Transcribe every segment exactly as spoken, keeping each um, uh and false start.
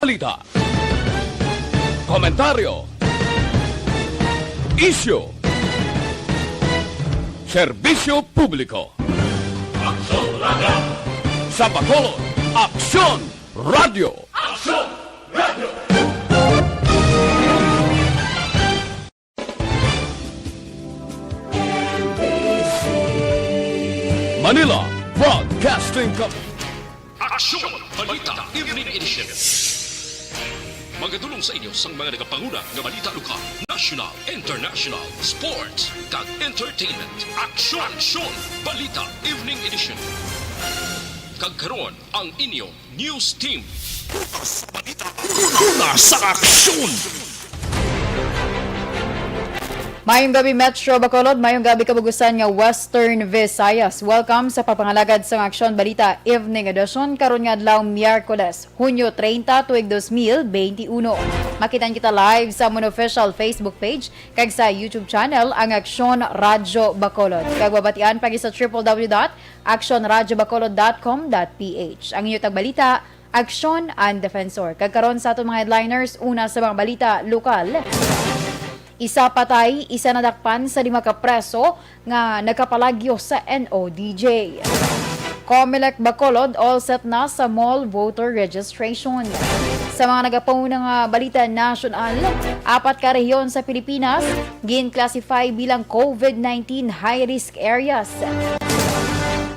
balita, komentaryo, isyu, serbisyo publiko. Aksyon Radyo. Sa Bacolod, Aksyon Radyo. Aksyon Radyo. Manila Broadcasting Company. Aksyon Balita Evening Edition. Magadulong sa inyo sang mga nagapanguna nga balita lokal, national, international, sports, kag entertainment. Aksyon, Aksyon Balita Evening Edition. Kag karon, ang inyo news team. Una sa balita, una sa aksyon. Mayong gabi, Metro Bacolod. Mayong gabi, kabug-usan nga Western Visayas. Welcome sa pagpangalagad sang Aksyon Balita Evening Edition karon nga adlaw, Miyerkules, Hunyo treinta, tuig dos mil beinti uno. Makitaan kita live sa amon official Facebook page kag sa YouTube channel, ang Aksyon Radyo Bacolod. Kag mabatian pa gid sa triple W dot aksyon radyo bacolod dot com dot P H. Ang inyo tagbalita, Aksyon, Ann Defensor. Kag karon sa aton mga headliners, una sa mga balita lokal. Isa patay, isa nadakpan sa lima ka preso nga nagkapalagyo sa N O D J. Comelec Bacolod all set na sa mall voter registration. Sa mga nagapauna nga balita nasyonal, apat ka rehiyon sa Pilipinas gin-classify bilang COVID nineteen high risk areas.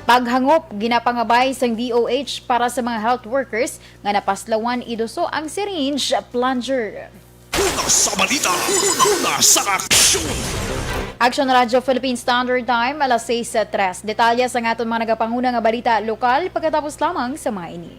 Paghangop ginapangabay sang D O H para sa mga health workers nga napaslawan iduso ang syringe plunger. Una sa balita, una sa aksyon. Aksyon Radyo Philippine Standard Time, alas sais tres. Detalye sa aton mga nagapanguna nga balita lokal pagkatapos lamang sa mga ini.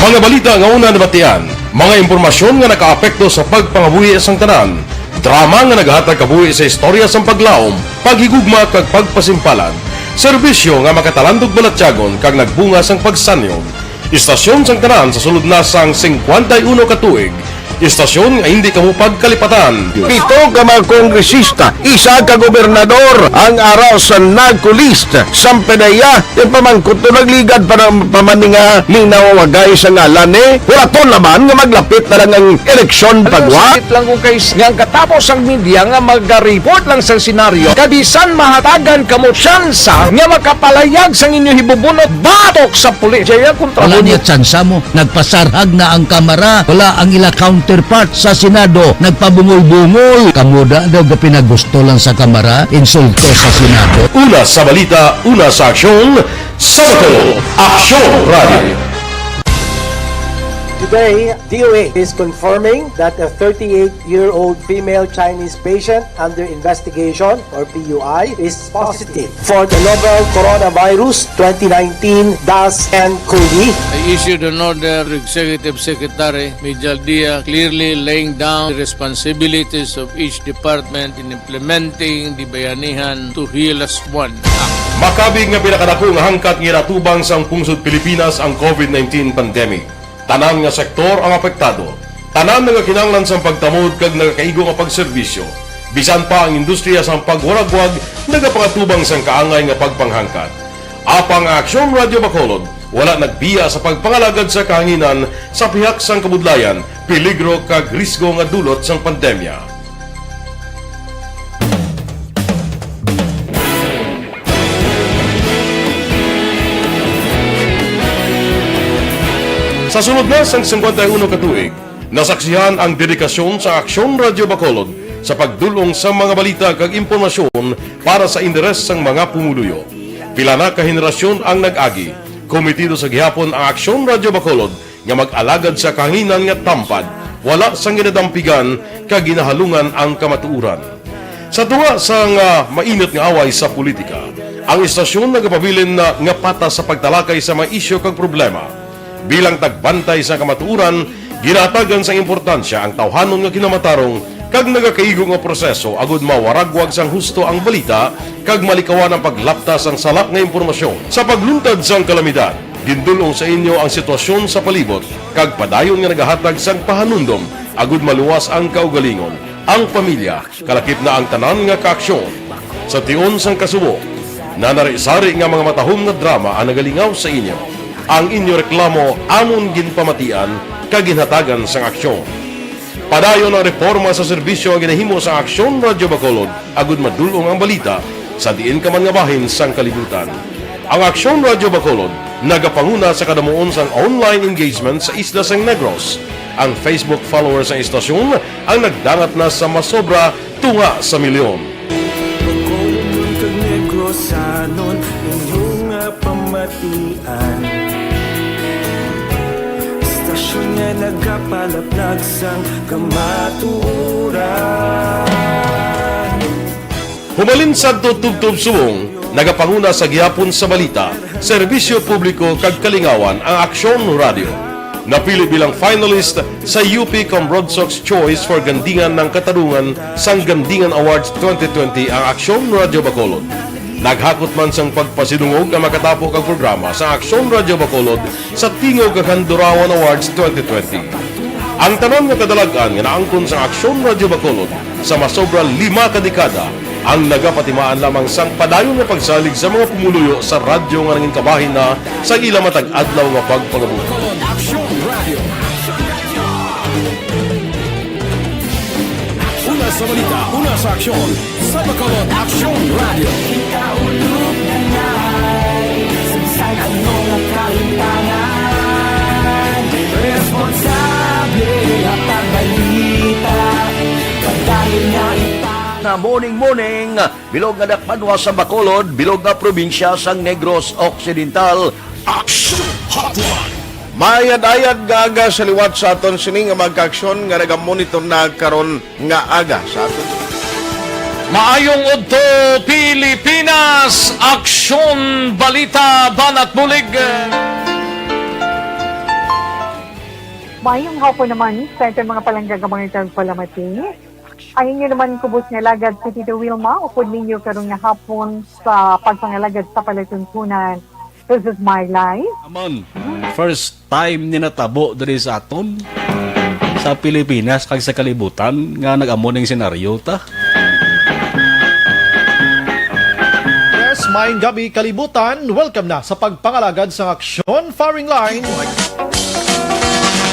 Mga balita nga una nabatian, mga impormasyon nga nakaapekto sa pagpangabuhi sang tanan, drama nga nagahatag kabuhi sa istorya sang paglaom, paghigugma kag pagpasimpalan, serbisyo nga makatalandog balatyagon kag nagbunga sang pagsanyon. Istasyon sang tanan sa sulod na sang singkwenta y uno ka tuig. Istasyon nga hindi kamo pagkalipatan. Pito ka mga kongresista, isa ka gobernador ang ara sa NAGCO list. Sampanaya, ipamangkot to nagligad pa ng pamaninga ning nawawagay sa ngalan ni Horaton Laban nga maglapit na lang ang eleksyon pagwa. Sakit lang kung kay nga ang katapos ang media nga maga-report lang sa senaryo, kabisan mahatagan kamo tsansa nga makapalayag sang inyo hibubunot batok sa pulis. Jaya kontra Wala mo. Niya tsansa mo. Nagpasarhag na ang Kamara. Wala ang ila counterpart sa Senado. Nagpabungol-bungol. Kamo da daw gapinagusto lang sa Kamara. Insulto sa Senado. Una sa balita, una sa aksyon, sa Bacolod, Aksyon Radio. Today, D O H is confirming that a thirty-eight-year-old female Chinese patient under investigation, or P U I, is positive for the novel coronavirus twenty nineteen dash nine COVID. I issued an order to Executive Secretary Mijal Dia, clearly laying down the responsibilities of each department in implementing the Bayanihan to Heal As One Act. Makabig nga pinakadako nga hangkat nga ginatubang sang pungsod Pilipinas ang COVID nineteen pandemic. Tanan nga sektor ang apektado. Tanan nga kinahanglan sang pagtamod kag nagakaigo nga pagserbisyo. Bisan pa ang industriya sang pagwaragwag nagapangatubang sang kaangay nga pagpanghangkat. Apang ang Aksyon Radyo Bacolod wala nagbiya sa pagpangalagad sa kahanginan sa pihak sang kabudlayan, peligro kag risgo nga dulot sang pandemya. Sa sulod na sang singkwenta y uno ka tuig, nasaksihan ang dedikasyon sa Aksyon Radyo Bacolod sa pagdul-ong sa mga balita kag impormasyon para sa interes sang mga pumuluyo. Pila na ka henerasyon ang nag-agi, kometido sa gihapon ang Aksyon Radyo Bacolod nga mag-alagad sa kahanginan nga tampad, wala sang ginadampigan kag ginahalungan ang kamatuoran. Sa tunga sang, ah, mainit nga away sa politika, ang istasyon nagapabilin na nga patas sa pagtalakay sa mga isyu kag problema. Bilang tagbantay sa kamatuoran, ginahatagan sang importansya ang tawhanon nga kinamatarong kag nagakaigo nga proseso agud mawaragwag sang husto ang balita kag malikawan ang paglapta sang sala nga impormasyon. Sa pagluntad sang kalamidad, gindul-ong sa inyo ang sitwasyon sa palibot kag padayon nga nagahatag sang pahanumdom agud maluwas ang kaugalingon, ang pamilya, kalakip na ang tanan nga kaaksyon. Sa tion sang kasubo, nanari-sari nga mga matahom nga drama ang nagalingaw sa inyo. Ang inyo reklamo amon ginpamatian kag ginhatagan sang aksyon. Padayon ang reporma sa serbisyo nga ginahimo sang Aksyon Radyo Bacolod agud madul-ong ang balita sa diin ka man nga bahin sang kalibutan. Ang Aksyon Radyo Bacolod nagapanguna sa kadamuon sang online engagement sa isla sang Negros. Ang Facebook followers sang istasyon ang nagdangat na sa masobra tunga sa milyon. Bacolodnon kag Negrosanon, inyo nga pamatian. Istasyon nga nagapalaplag sang kamatuoran. Humalin sadto tubtob subong, nagapanguna sa gihapon sa balita, serbisyo publiko kag kalingawan ang Aksyon Radyo. Napili bilang finalist sa U P Cambronsox Choice for Gandingan ng Katarungan sang Gandingan Awards twenty twenty ang Aksyon Radyo Bacolod. Naghakot man sang pagpasidungog ang makatapo kag programa sa Aksyon Radyo Bacolod sa Tingog kag Handurawan Awards twenty twenty. Ang tanan nga kadalag-an nga naangkon sang Aksyon Radyo Bacolod sa masobra lima ka dekada ang nagapatimaan lamang sang padayon nga pagsalig sa mga pumuluyo sa radyo nga nangin kabahin na sa ila matag adlaw nga pagpangabuhi. Aksyon Radio. Una sa balita, una sa aksyon, sa Bacolod Aksyon Radio. Kita ulog na ngay, sa bisan ano nga kalimtangan, responsable nga pagbalita, padayon nga ipa- Na morning, morning, bilog nga dakpanwa sa Bacolod, bilog nga probinsya sang Negros Occidental. Aksyon Hotline. Mayad-ayad nga aga sa liwat sa aton sini nga mga kaaksyon nga nagamonitor na karon nga aga sa aton. Maayong udto, Pilipinas! Aksyon, balita, banat bulig. Maayong hapon naman sa aton mga palangga nga mga tagpalamati. Ang inyo naman kubos nga alagad si Tito Wilma, upod ninyo karon nga hapon sa pagpangalagad sa palatuntunan. This is my life. Amon, first time ni natabo diri sa aton, sa Pilipinas kag sa kalibutan nga nag-amo ning senaryo ta. Yes, maayong gabi kalibutan. Welcome na sa pagpangalagad sang aksyon firing line.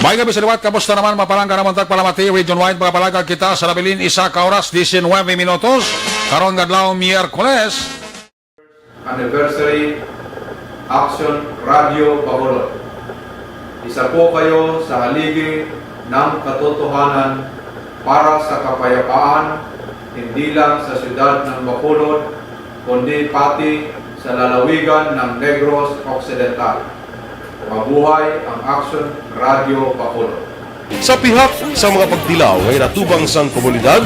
Maayong gabi sa liwat. Kamusta naman, mapalangga naman tagpalamati, Region Wide, mga palangga, kita sa nabilin isa ka oras, diecinuebe minutos. Karon nga adlaw, Miyerkules. Anniversary Action Radio Bacolod. Isa po kayo sa haligi ng katotohanan para sa kapayapaan, hindi lang sa siyudad ng Bacolod, kundi pati sa lalawigan ng Negros Occidental. Mabuhay ang Action Radio Bacolod. Sa pihak sa mga pagtilaw nga ginatubang sang komunidad,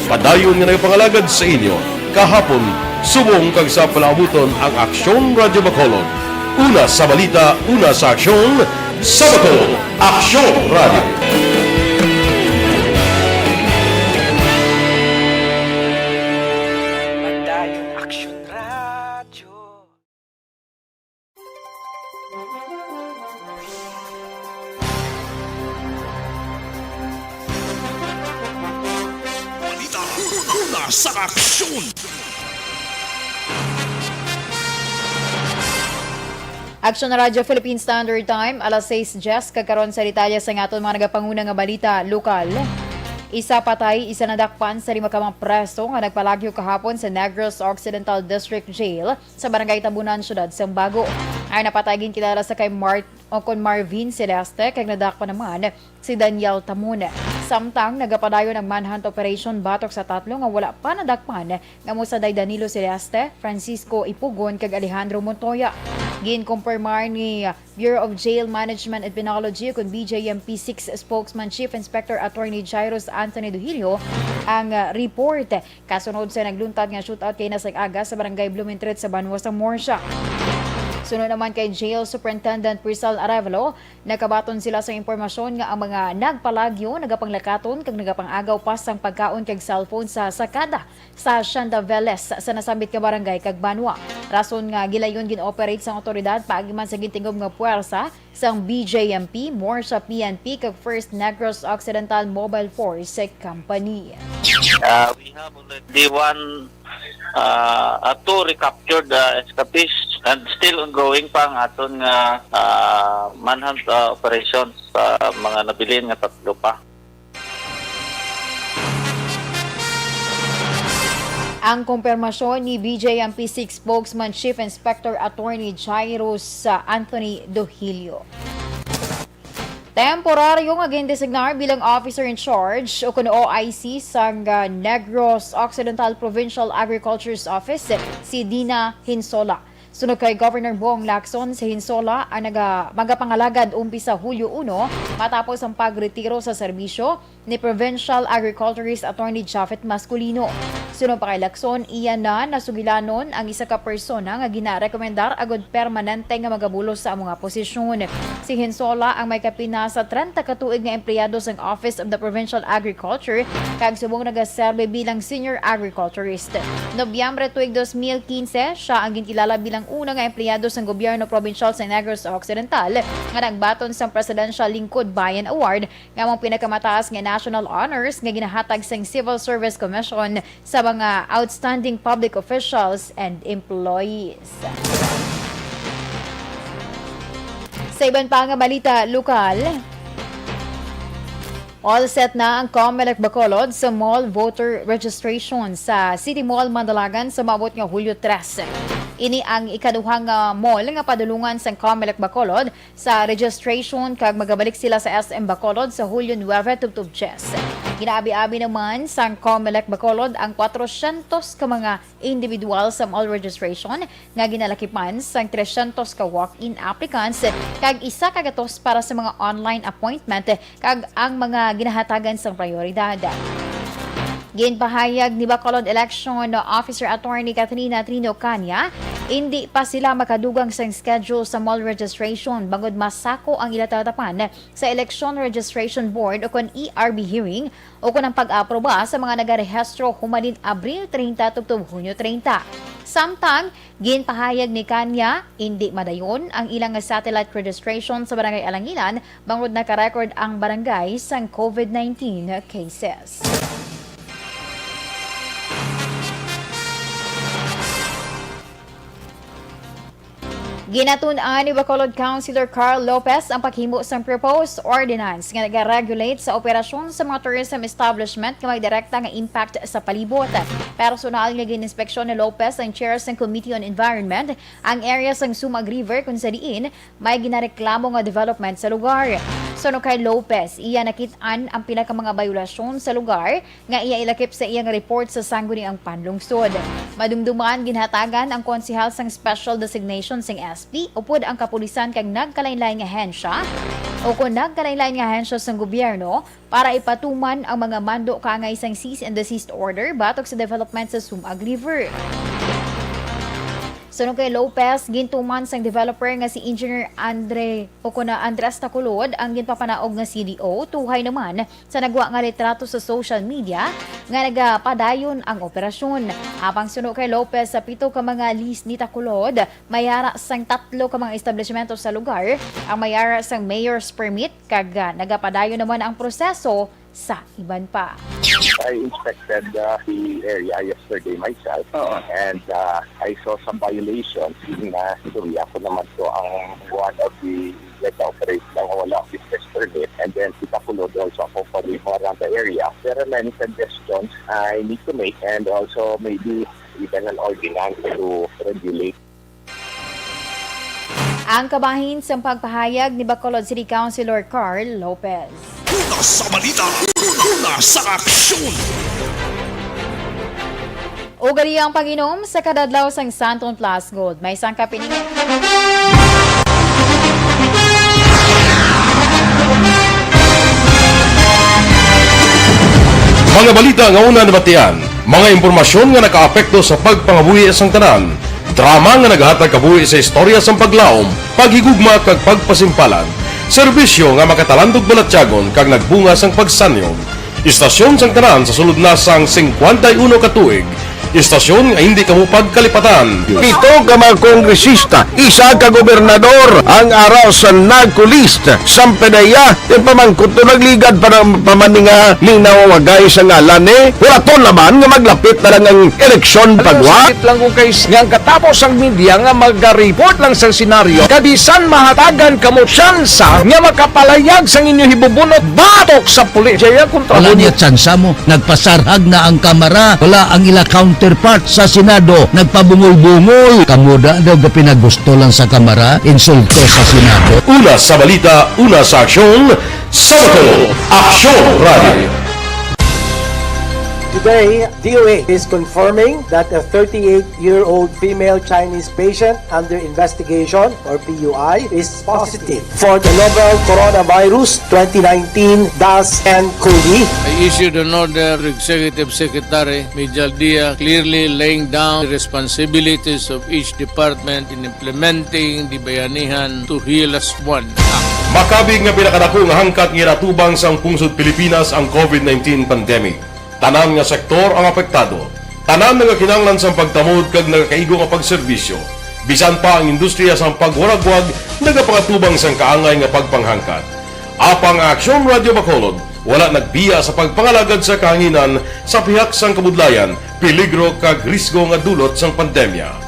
padayon nga nagapangalagad sa inyo kahapon, subong kag sa palaabuton ang Aksyon Radyo Bacolod. Una sa balita, una sa aksyon, sa Bacolod, Aksyon Radyo. Padayon Aksyon Radyo. Balita, una sa aksyon. Aksyon Radyo Philippine Standard Time, alas sais diyes, kag karon sa detalye sa aton mga nagapanguna nga balita lokal. Isa patay, isa nadakpan sa lima ka mga preso nga nagpalagyo kahapon sa Negros Occidental District Jail sa Barangay Tabunan, Siyudad sang Bago. Ang napatay ginkilala sa kay Mart o kon Marvin Celeste, kag nadakpan naman si Daniel Tamon. Samtang nagapadayon ang manhunt operation batok sa tatlo nga wala pa nadakpan, nga mosaday Danilo Celeste, Francisco Ipugon, kag Alejandro Montoya. Ginkumpirmar ni Bureau of Jail Management and Penology, kun B J M P six spokesman Chief Inspector Attorney Jairus Anthony Duhilio ang, ah, report. Kasunod sa nagluntad nga shootout kay nasag aga sa Barangay Blumentritt sa banwa sa Murcia. Sunod naman kay Jail Superintendent Priscel Arevalo, nakabaton sila sa impormasyon nga ang mga nagpalagyo nagapanglakaton kag nagapangagaw pa sang pagkaon kag cellphone sa sakada sa Hacienda Veles sa nasambit nga barangay kag banwa. Rason nga gilayon gin-operate sang awtoridad paagi man sa gintingob nga puwersa sang B J M P, Murcia P N P, kag First Negros Occidental Mobile Force Company. Uh, we have already one, ah, ah, two recaptured, ah, escapees, and still ongoing pa ang aton nga, ah, manhunt, ah, operations sa mga nabilin nga tatlo pa. Ang kumpirmasyon ni B J M P six Spokesman Chief Inspector Attorney Jairus, ah, Anthony Dohilio. Temporaryo nga gindesignar bilang Officer in Charge o kuno O I C sang, ah, Negros Occidental Provincial Agriculture's Office si Dina Hinsola. Suno kay Governor Bong Lacson, si Hinsola ang naga-, magapangalagad umpi sa Hulyo uno matapos ang pagretiro sa serbisyo ni Provincial Agriculturist Attorney Japhet Masculino. Suno pa kay Lacson, iya na nasugilanon ang isa ka persona nga ginarekomendar agud permanente nga magabulos sa amo nga posisyon. Si Hinsola ang may kapin na sa trenta ka tuig nga empleyado sang Office of the Provincial Agriculture kag subong nagaserbi bilang senior agriculturist. Nobyembre tuig dos mil quince, siya ang ginkilala bilang una nga empleyado sang gobyerno probinsyal sa Negros Occidental nga nagbaton sang Presidential Lingkod Bayan Award nga amo ang pinakamataas nga national honors nga ginahatag sang Civil Service Commission sa mga outstanding public officials and employees. Sa iban pa nga balita lokal, all set na ang Comelec Bacolod sa mall voter registration sa City Mall Mandalagan sa maabot nga Hulyo trese. Ini ang ikaduha nga mall nga padulungan sang Comelec Bacolod sa registration kag magabalik sila sa S M Bacolod sa Hulyo nuebe tubtob dyes. Ginaabi-abi naman sang Comelec Bacolod ang kwatrosyentos ka mga individual sa mall registration nga ginalakipan sang tresyentos ka walk-in applicants kag isa ka gatos para sa mga online appointment kag ang mga ginahatagan sang prioridad. Ginpahayag ni Bacolod Election Officer Attorney Katrina Trino Canya, indi pa sila makadugang sang schedule sa mall registration bangod masako ang ila talatapan sa Election Registration Board o kon E R B hearing o kon ang pag-aproba sa mga nagarehistro humanin Abril treinta tubtob Hunyo treinta. Samtang, ginpahayag ni Canya, indi madayon ang ilang satellite registration sa Barangay Alangilan bangod naka-record ang barangay sang COVID nineteen cases. Ginatun-an ni Bacolod Councilor Carl Lopez ang paghimo sang proposed ordinance nga nagaregulate sa operasyon sa mga tourism establishment nga may direkta nga impact sa palibot. Personal nga gin-inspeksyon ni Lopez ang chair sang Committee on Environment ang area sang Sumag River, kung sa diin may ginareklamo nga development sa lugar. Suno kay Lopez, iya nakit-an ang pila ka mga bayolasyon sa lugar nga iya ilakip sa iyang report sa Sangguniang Panlungsod. Madumduman, ginhatagan ang konsehal sang special designation sang S P upod ang kapulisan kag nagkalainlain nga ahensya o kon nagkalainlain nga ahensya sang gobyerno para ipatuman ang mga mando kaangay sang cease and desist order batok sa development sa Sumag River. Suno kay Lopez, gintuman sang developer nga si Engineer Andre o kon Andres Taculod ang ginpapanaog nga C D O, tuhay naman sa nagwa nga litrato sa social media nga nagapadayon ang operasyon. Apang suno kay Lopez, sa pito ka mga lease ni Taculod, may ara sang tatlo ka mga establishmento sa lugar ang may ara sang mayor's permit kag, ah, nagapadayon naman ang proseso sa iban pa. I inspected, uh, the area yesterday myself, Oo. and, uh, I saw some violations. Yun nga, actually, ako naman po ang one of the nag-operate lang wala business permit. And then si Bacolod also accompanied mo around the area. There are many suggestions I need to make and also maybe even an ordinance to regulate. Ang kabahin sang pagpahayag ni Bacolod City Councilor Carl Lopez. Una sa balita, una sa aksyon. Ugaliang pag-inom sa kada adlaw sang Santon Plus Gold. May sangkap ini. Mga balita nga una nabatian, mga impormasyon nga nakaapekto sa pagpangabuhi sang tanan, drama nga naghatag kabuhi sa istorya sang paglaom, paghigugma kag pagpasimpalan, serbisyo nga makatalandog balatyagon kag nagbunga sang pagsanyon. Istasyon sang tanan sa sulod na sang singkwenta y uno ka tuig, Istasyon nga hindi kamo pagkalipatan. Pito ka mga kongresista, isa ka gobernador ang ara sa NAGCO list. Samtang iya, pamangkot to nagligad pa ng pamaninga ni nawawagay sa ngalan ni. Wala to naman nga maglapit na lang ang eleksyon pagwa. Sakit lang kung kay nga ang katapos ang media nga mag-report lang sa senaryo. Kabisan mahatagan kamo tsansa nga makapalayag sang inyo hibubunot batok sa pulis. Jaya kontra Wala mo niya tsansa mo. Nagpasarhag na ang kamara, wala ang ila counterpart sa Senado, nagpabungol-bungol. Kamo da daw gapinagusto lang sa kamara, insulto sa Senado. Una sa balita, una sa aksyon, sa Bacolod, Aksyon Radio. Today, D O A is confirming that a thirty-eight-year-old female Chinese patient under investigation, or P U I, is positive for the novel coronavirus twenty nineteen dash N COVID. I issued an order to Executive Secretary Mijal Dia, clearly laying down the responsibilities of each department in implementing the Bayanihan to Heal As One Act. Makabig nga pinakadako nga hangkat nga ginatubang sang pungsod Pilipinas ang COVID nineteen pandemic. Tanan nga sektor ang apektado. Tanan nga kinahanglan sang pagtamod kag nagakaigo nga pagserbisyo. Bisan pa ang industriya sang pagwaragwag nagapangatubang sang kaangay nga pagpanghangkat. Apang ang Aksyon Radio Bacolod wala nagbiya sa pagpangalagad sa kahanginan sa pihak sang kabudlayan, peligro kag risgo nga dulot sang pandemya.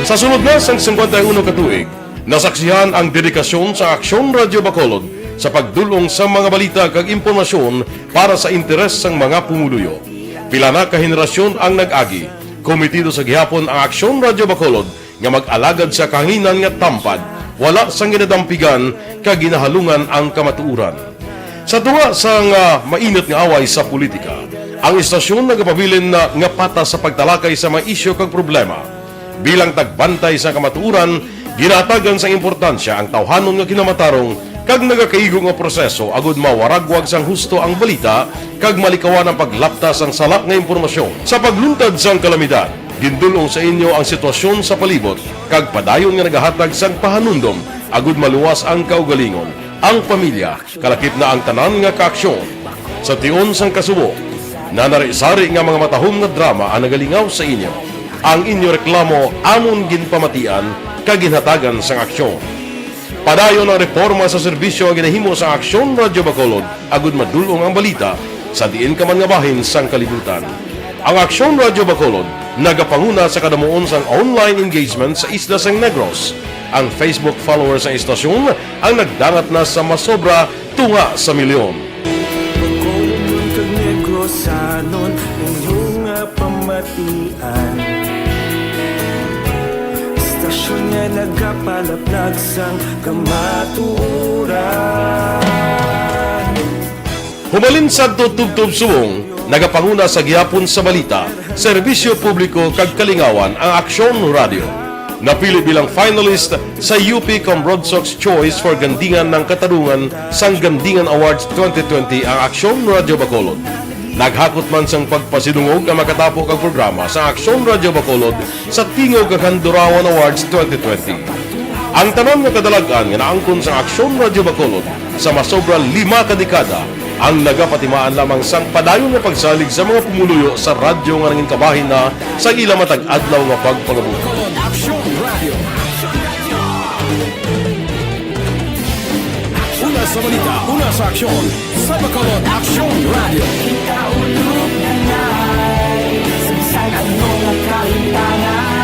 Sa sulod na sang singkwenta y uno ka tuig, nasaksihan ang dedikasyon sa Aksyon Radio Bacolod sa pagdul-ong sa mga balita kag impormasyon para sa interes sang mga pumuluyo. Pila na ka henerasyon ang nag-agi, komitido sa gihapon ang Aksyon Radio Bacolod nga mag-alagad sa kahanginan nga tampad, wala sang ginadampigan kag ginahalungan ang kamatuoran. Sa tunga sang, ah, mainit nga away sa politika, ang istasyon nagapabilin na nga patas sa pagtalakay sa mga isyu kag problema. Bilang tagbantay sa kamatuoran, ginahatagan sang importansya ang tawhanon nga kinamatarong kag nagakaigo nga proseso agud mawaragwag sang husto ang balita kag malikawan ang paglapta sang sala nga impormasyon. Sa pagluntad sang kalamidad, gindul-ong sa inyo ang sitwasyon sa palibot kag padayon nga nagahatag sang pahanumdom agud maluwas ang kaugalingon, ang pamilya, kalakip na ang tanan nga kaaksyon. Sa tion sang kasubo, nanari-sari nga mga matahom nga drama ang nagalingaw sa inyo. Ang inyo reklamo amon ginpamatian kag ginhatagan sang aksyon. Padayon ang reporma sa serbisyo nga ginahimo sa Aksyon Radio Bacolod agud madul-ong ang balita sa diin ka man nga bahin sang kalibutan. Ang Aksyon Radio Bacolod nagapanguna sa kadamuon sang online engagement sa isla sang Negros. Ang Facebook followers sang istasyon ang nagdangat na sa masobra tunga sa milyon. Bacolod kag Negrosanon, inyo nga pamatian. Istasyon nga nagapalaplag sang kamatuoran. Humalin sadto tubtob subong, nagapanguna sa gihapon sa balita, serbisyo publiko kag kalingawan ang Aksyon Radio. Napili bilang finalist sa U P Cambroadsox Choice for Gandingan ng Katarungan sang Gandingan Awards twenty twenty ang Aksyon Radio Bacolod. Naghakot man sang pagpasidungog ang makatapo kag programa sa Aksyon Radio Bacolod sa Tingog kag Handurawan Awards twenty twenty. Ang tanan nga kadalag-an nga naangkon sang Aksyon Radio Bacolod sa masobra lima ka dekada ang nagapatimaan lamang sang padayon nga pagsalig sa mga pumuluyo sa radyo nga nangin kabahin na sa ila matag adlaw nga pagpangabuhi. Aksyon Radio. Una sa balita, una sa aksyon, sa Bacolod Aksyon Radio. Kita ulog na nai, sa bisan ano nga kahitangan,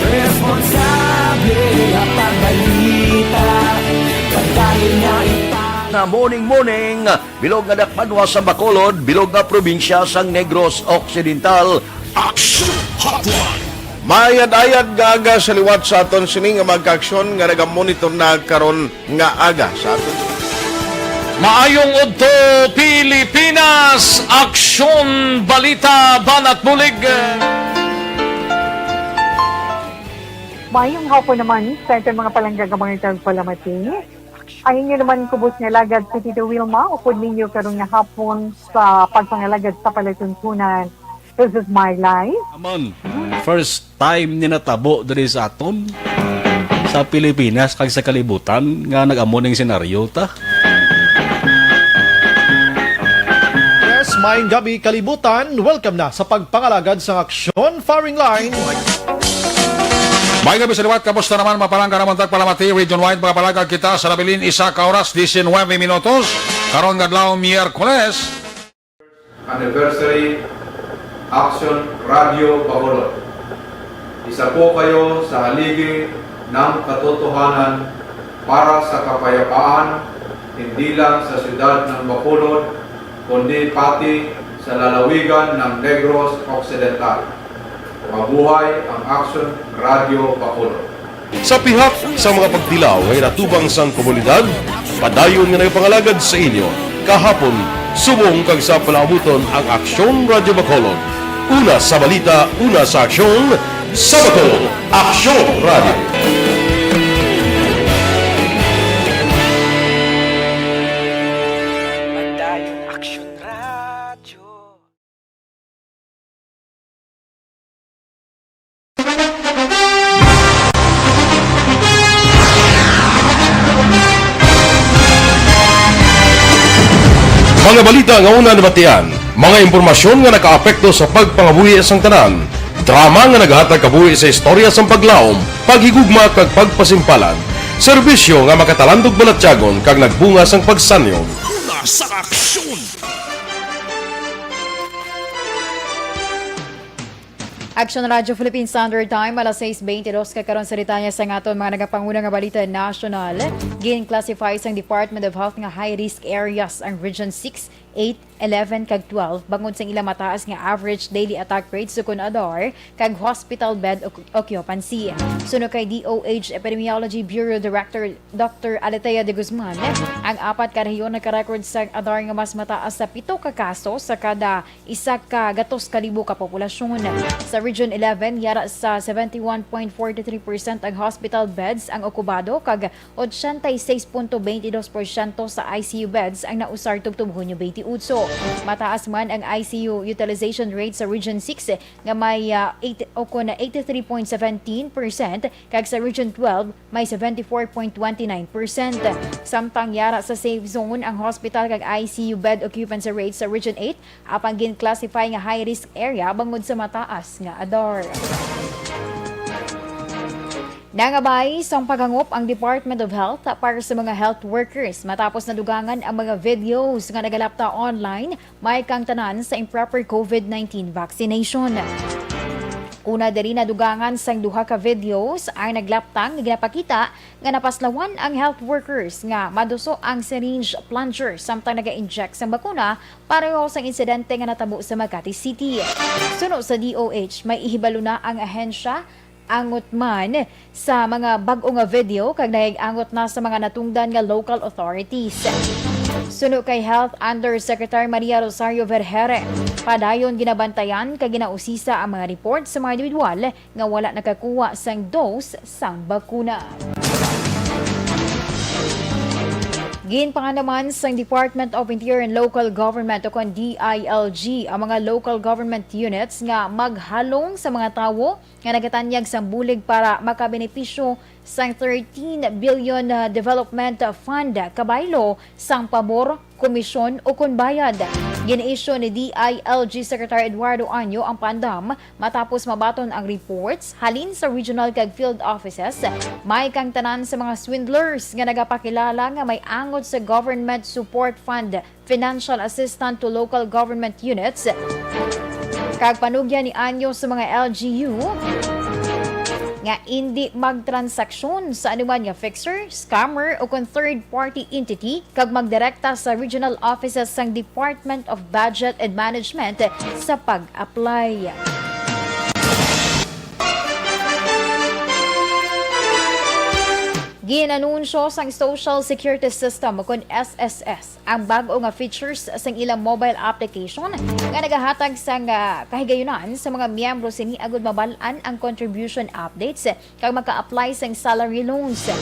responsable nga pagbalita, padayon nga ipang- Na morning, morning, bilog nga dakbanwa sa Bacolod, bilog nga probinsya sang Negros Occidental. Action Hotline. Maayad-ayad nga aga sa liwat sa aton sini nga mga kaaksyon nga nagamonitor na karon nga aga sa aton. Maayong udto, Pilipinas! Aksyon, balita, banat bulig. Maayong hapon naman sa aton mga palangga nga mga tagpalamati. Ang inyo naman kubos nga alagad si Tito Wilma, upod ninyo karon nga hapon sa pagpangalagad sa palatuntunan. This is my life. Amon, first time ni natabo diri sa aton. sa Pilipinas kag sa kalibutan nga nag-amo ning senaryo ta. Yes, maayong gabi, kalibutan. Welcome na sa pagpangalagad sa Aksyon Firing Line. May gabi sa liwat, kamusta naman? Mapalangga naman tagpalamati, region-wide, mga palagag kita sa nabilin, isa ka oras, diecinuebe minutos. Karon nga adlaw, Miyerkules. Anniversary, Action Radio Bacolod. Isa po kayo sa haligi ng katotohanan para sa kapayapaan, hindi lang sa siyudad ng Bacolod, kundi pati sa lalawigan ng Negros Occidental. Mabuhay ang Action Radio Bacolod. Sa pihak sa mga pagtilaw nga inatubang sang komunidad, padayon nga nagapangalagad sa inyo kahapon, subong kag sa palaabuton ang Aksyon Radyo Bacolod. Una sa balita, una sa aksyon, sa Bacolod, Aksyon Radyo. Padayon Aksyon Radyo. Mga balita nga una nabatian, mga impormasyon nga nakaapekto sa pagpangabuhi sang tanan, drama nga naghatag kabuhi sa istorya sang paglaom, paghigugma kag pagpasimpalan, serbisyo nga makatalandog balatyagon kag nagbunga sang pagsanyog. Una sa aksyon. Action Radio Philippine Standard Time, alas sais beintidos ka karon. Sa detalye sang aton mga nagapanguna nga balita nasyonal, gin-classify sang Department of Health nga high-risk areas ang Region six, eight, eleven, kag twelve bangod sang ila mataas nga average daily attack rates ukon adar kag hospital bed oc-, occupancy. Suno kay D O H Epidemiology Bureau Director Doctor Aletea de Guzman, ang apat ka rehiyon nagka-record sang adar nga mas mataas sa pito ka kaso sa kada isa ka gatos ka libo ka populasyon. Sa Region eleven, yara sa seventy-one point forty-three percent ang hospital beds ang okupado, kag ochenta y seis punto veintidós porsyento sa I C U beds ang nausar tubtob Hunyo twenty-eight. Mataas man ang I C U utilization rate sa Region six, nga may, ah, eight, o kon eighty-three point seventeen percent, kag sa Region twelve, may seventy-four point twenty-nine percent. Samtang yara sa safe zone ang hospital kag I C U bed occupancy rate sa Region eight, apang gin-classify nga high-risk area bangod sa mataas nga adar. Nangabay sang paghangop ang Department of Health para sa mga health workers matapos nadugangan ang mga videos nga nagalapta online may kang tanan sa improper COVID nineteen vaccination. Una diri, nadugangan sang duha ka videos ang naglaptang nga ginapakita nga napaslawan ang health workers nga maduso ang syringe plunger samtang naga-inject sang bakuna, pareho sang insidente nga natabo sa Makati City. Suno sa D O H, may ihibalo na ang ahensya angot man sa mga bag-o nga video kag nahig-angot na sa mga natungdan nga local authorities. Suno kay Health Undersecretary Maria Rosario Vergere, padayon ginabantayan kag ginausisa ang mga report sa mga individual nga wala nakakuha sang dose sang bakuna. Ginpangan naman sang Department of Interior and Local Government, o kon D I L G, ang mga local government units nga maghalong sa mga tawo nga nagatanyag sang bulig para makabenepisyo sang thirteen billion, ah, Development Fund, kabaylo sang pabor, komisyon, o kon bayad. Gin-issue ni D I L G Secretary Eduardo Año ang pandam matapos mabaton ang reports halin sa regional kag field offices may kang tanan sa mga swindlers nga nagapakilala nga may angot sa Government Support Fund financial assistance to local government units, kag panugyan ni Año sa mga L G U nga indi magtransaksyon sa anuman nga fixer, scammer, o kon third-party entity, kag magdirekta sa regional offices sang Department of Budget and Management sa pag-apply. Gin-anunsyo sang Social Security System, o kon S S S, ang bag-o nga features sang ilang mobile application nga nagahatag sang, ah, kahigayunan sa mga miyembro sini agud mabal-an ang contribution updates kag maka-apply sang salary loans.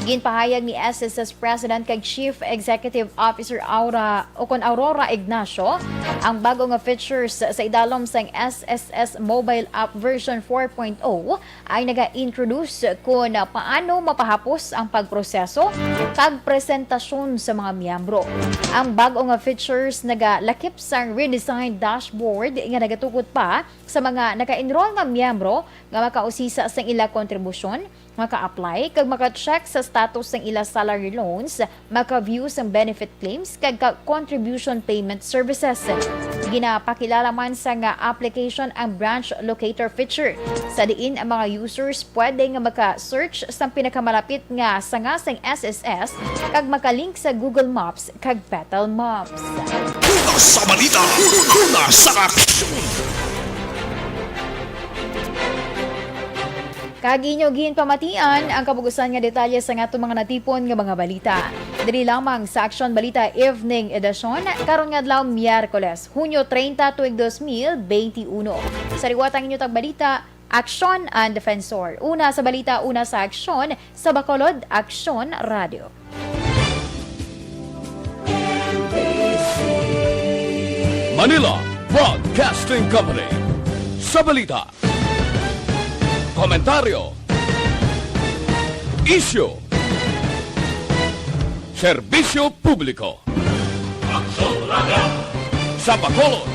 Ginpahayag ni S S S President kag Chief Executive Officer Aura, o kon Aurora Ignacio, ang bago nga features sa idalom sang S S S mobile app version four point oh ay naga-introduce kon paano mapahapos ang pagproseso kag presentasyon sa mga miyembro. Ang bago nga features nagalakip sang redesigned dashboard nga nagatugot pa sa mga naka-enroll nga miyembro nga makausisa sang ila kontribusyon, maka-apply kag maka-check sa status sang ila salary loans, maka-view sang benefit claims kag ka contribution payment services. Ginapakilala man sa nga application ang branch locator feature, sa diin ang mga users pwede nga maka-search sang pinakamalapit nga sanga sang S S S kag maka-link sa Google Maps kag Petal Maps. Una sa balita, una sa aksyon. Kag inyo ginpamatian ang kabugusan nga detalye sa aton mga natipon nga mga balita. Diri lamang sa Aksyon Balita Evening Edition, karon nga adlaw, Miyerkules, Hunyo treinta, tuig dos mil beinti uno. Sa liwat ang inyo tagbalita, Aksyon and Defensor. Una sa balita, una sa aksyon, sa Bacolod, Aksyon Radio. Manila Broadcasting Company. Sa balita, komentaryo, isyu, serbisyo publiko. Aksyon Radio. Sa Bacolod,